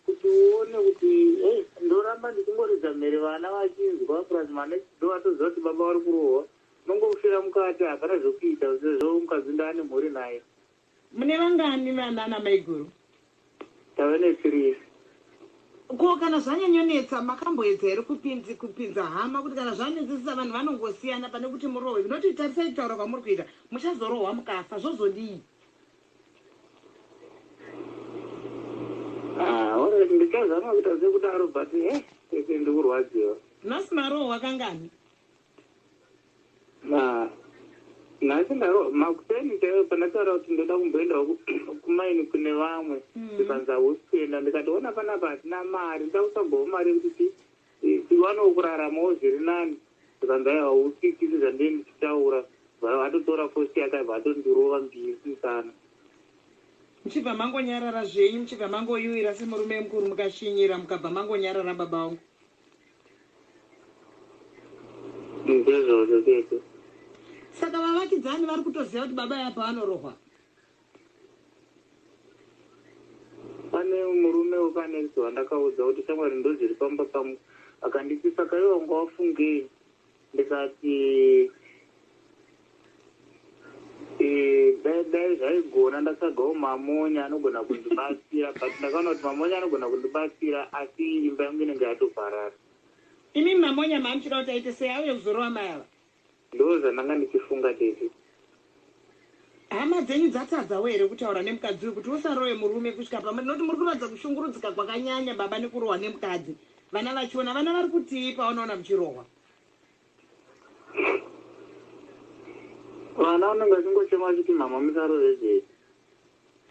Kuti uone kuti ei, ndoramba ndichingoridza mhere vana vachinzwa, plus manext door atoziva kuti baba vari kurohwa. Unongofira mukati, hapana zvokuita sezvo mukadzi ndaane mhuri naye. Mune vangani vana namaiguru? Tave nethree. Ko kana zvanyanyonetsa, makamboedza here kupinza hama kuti kana zvanetsesesa vanhu vanongosiyana pane kuti murohwe? Noti tarisai kutaura kwamuri kuita, muchazorohwa mukafa, zvozodii? Ah, alright, ndichazama kuita sekudaro, but tete, ndikurwadziwa. Nhasi marohwa kangani? Na nhasi ndaro makuseni chaivo pandataura kuti ndoda kumboendawo kumaini kune vamwe, ndikanzi hausi kuenda. Ndikati, ona, panapa hatina mari, ndoda kutsvagawo mari yekuti tiwanewo kuraramawo zviri nani. Ndikanzi aiwa, hausikisi zvandii ndichitaura. Vatotora force yakabva atondirova mbiri musana. Muchibva mangonyarara zvenyu, muchibva mangoyuwira semurume mukuru, mukashinyira, mukabva mangonyarara, baba vangu. Ndizvozvo, tete. Saka vavakidzani vari kutoziva kuti baba yapa vanorohwa? Pane murume wepanext wandakaudza kuti, shamwari, ndozviri pamba pangu. Akanditi, saka iwe wanga wafungei? Ndikati, dai zvaigona ndatsvagawo mamonya anogona kundibatsira, but ndakaona kuti mamonya anogona kundibatsira, asi imba yangu inenge yatoparara. Imi mamonya maamuchida kuti aite sei? Auye kuzorova mai ava? Ndo zvandanga ndichifunga, tete. Hama dzenyu dzatadzawo here kutaura nemukadzi uyu kuti usarove murume kusvika pamuri? Nokuti muri kuratidza kushungurudzika kwakanyanya, baba, nekurohwa nemukadzi, vana vachiona. Vana vari kutii pavanoona muchirohwa? Vana vanenge vachingochema vachiti, mama, musarovedzei.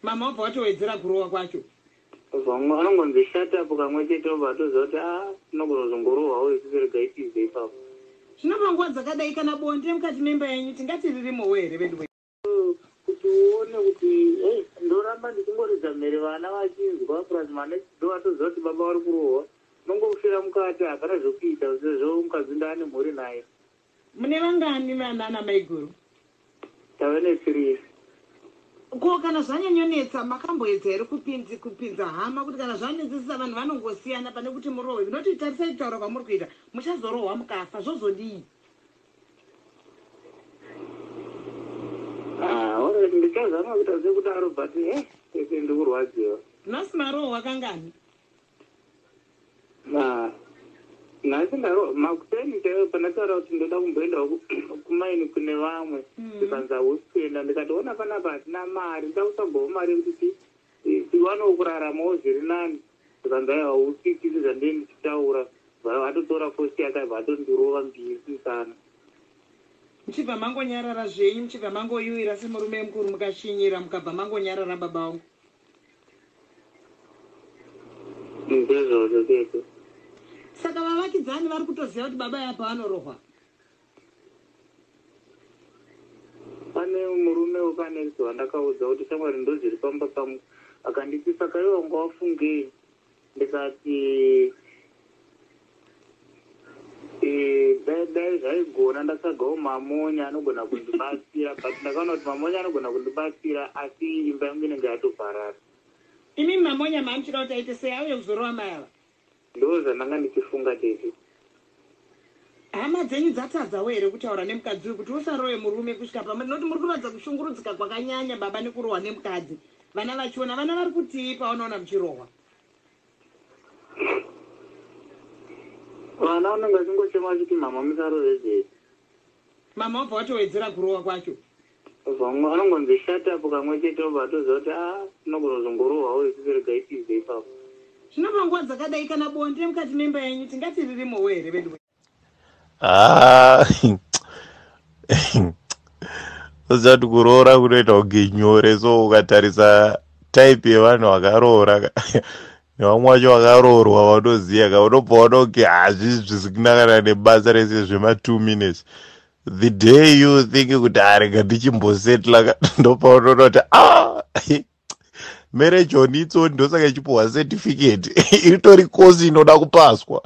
Mama wabva watowedzera kurohwa kwacho. Vamwe vanongonzi shut up kamwe chete, obva atoziva kuti a tinogona kuzongorohwawo isusu, regai tize ipapo. Zvino panguva dzakadai, kana bonde mukati memba yenyu tingati ririmowo here, vedu? Kuti uone kuti ei, ndoramba ndichingoridza mhere vana vachinzwa, plus manext door atoziva kuti baba vari kurohwa. Unongofira mukati, hapana zvokuita sezvo mukadzi ndaane mhuri naye. Mune vangani vana namaiguru? Tave nethree. Ko kana zvanyanyonetsa, makamboedza here kupinza hama kuti kana zvanetsesesa vanhu vanongosiyana pane kuti murohwe? Noti tarisai kutaura kwamuri kuita, muchazorohwa mukafa, zvozodii? Ah, alright, ndichazama kuita sekudaro, but tete, ndikurwadziwa. Nhasi marohwa kangani? Na nhasi ndaro makuseni chaivo pandataura kuti ndoda kumboendawo kumaini kune vamwe, ndikanzi hausi kuenda. Ndikati, ona, panapa hatina mari, ndoda kutsvagawo mari yekuti tiwanewo kuraramawo zviri nani. Ndikanzi aiwa, hausikisi zvandii ndichitaura. Vatotora force yakabva atondirova mbiri musana. Muchibva mangonyarara zvenyu, muchibva mangoyuwira semurume mukuru, mukashinyira, mukabva mangonyarara, baba vangu. Ndizvozvo, tete. Saka vavakidzani vari kutoziva kuti baba yapa vanorohwa? Pane murume wepanext wandakaudza kuti, shamwari, ndozviri pamba pangu. Akanditi, saka iwe wanga wafungei? Ndikati, dai zvaigona ndatsvagawo mamonya anogona kundibatsira, but ndakaona kuti mamonya anogona kundibatsira, asi imba yangu inenge yatoparara. Imi mamonya maamuchida kuti aite sei? Auye kuzorova mai ava? Ndo zvandanga ndichifunga, tete. Hama dzenyu dzatadzawo here kutaura nemukadzi uyu kuti usarove murume kusvika pamuri? Nokuti muri kuratidza kushungurudzika kwakanyanya, baba, nekurohwa nemukadzi, vana vachiona. Vana vari kutii pavanoona muchirohwa? Vana vanenge vachingochema vachiti, mama, musarovedzei. Mama wabva watowedzera kurohwa kwacho. Vamwe vanongonzi shut up kamwe chete, obva atoziva kuti a tinogona kuzongorohwawo isusu, regai tize ipapo. Zvino panguva dzakadai, kana bonde mukati memba yenyu tingati ririmowo here, vedu? Ah, uziva kuti kuroora kunoita kunge nyore. So ukatarisa type yevanhu vakaroora nevamwe vacho vakaroorwa vanoziva ka, unobva waona kunge hazvisi zvisina kana nebasa rese zvema2 minutes. The day you think kuti arega ndichimbosetla, ndopaunoona kuti ah, marriage on its own, ndosaka ichipuhwa certificate, iritori kosi inoda kupaswa.